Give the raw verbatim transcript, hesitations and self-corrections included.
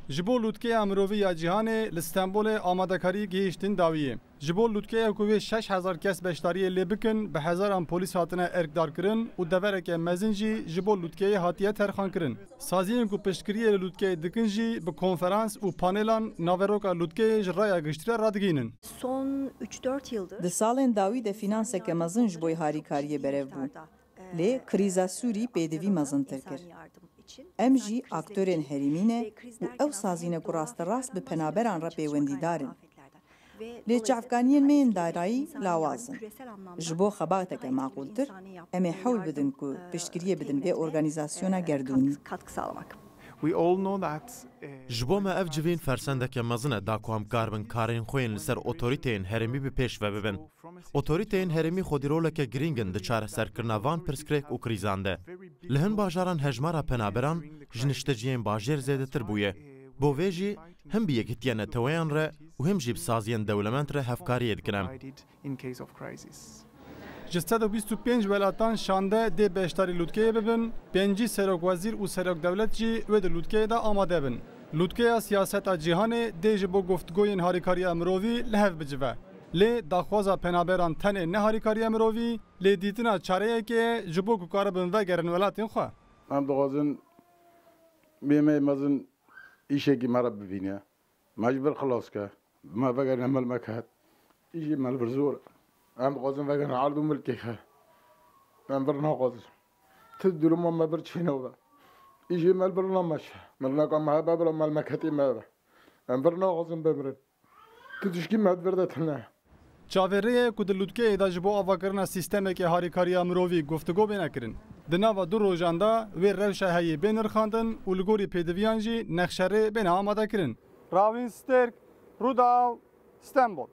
Ji bo lûtkeya mirovî ya cîhanê li Stenbolê amadekarî gihîştin dawiyê. Ji bo lûtkeya ku vê şeş hezar kes beşdariyê lê bikin, bi hezaran polîs hatine erkdarkirin û devereke mezin jî ji bo lûtkeyê hatiye terxankirin. Saziyên ku piştgiriyê li lûtkeyê dikin jî bi konferans û panelan naveroka lûtkeyê ji raya giştî re radigihînin. Son üç dört yıldır Di salên dawî de fînanseke mezin ji bo harîkariyê berev bû. Lê krîza Sûrî pêdivî mezintir kir. Em jî aktorên herêmî ne û ew sazî ne ku rasterast bi penaberan re pêwendîdar in. Lê çavkaniyên me yên darayî lawaz in. Ji bo xebateke maqûltir, em ê hewl bidin ku piştgiriyê bidin vê organîzasyona gerdûnî. Ji bo me ev civîn fersendeke mezin e da ku em karibin karên xwe yên li ser otorîteyên herêmî bi pêş ve bibin. Otorîteyên herêmî xwedî roleke girîng in di çareserkirina van pirsgirêk û krîzan de. Li hin bajaran hejmara penaberan ji nişteciyên bajêr zêdetir bûye. Bo vê jî him bi yekitiya neteweyan re û him jî bi saziyên dewlemend re hevkariyê dikin em. Ji sed û bîst û pênc welatan şande dê beşdarî lûtkeyê bibin, pêncî serokwezîr û serokdewlet jî wê di lûtkeyê de amade bin. Lûtkeya siyaseta cîhanê dê ji bo guftgoyên harîkariya mirovî li hev bicive. Lê daxwaza penaberan tenê ne harîkariya mirovî, lê dîtina çareyekê ye ji bo ku karibin vegerin welatên xwe. Em dixwazin bê me mezin îşekî me re bibîne. Me ji vir xilas ke. Bi me vegerine mil me ket. Îjê me li vir zor e. Em dixwazin vegerine erd û milkê xwe. Em vir naxwazin. Ti duruma me vir çêne be. Îjê me li vir nameşe. Milneka me hebe bila me li me ketê me be. Em vir naxwazin bimirin. Tu tişkî me di vir de tune. Çavêrê ye ku di lûtkeyê de ji bo avakirina sîstemeke harîkariya mirovî guftûgo bêne kirin. Di nava du rojan de wê rewşa heyî bê nirxandin û li gorî pêdiviyan jî nexşerê bêne amadekirin. Ravîn Sterk, Rûdaw, Stenbol.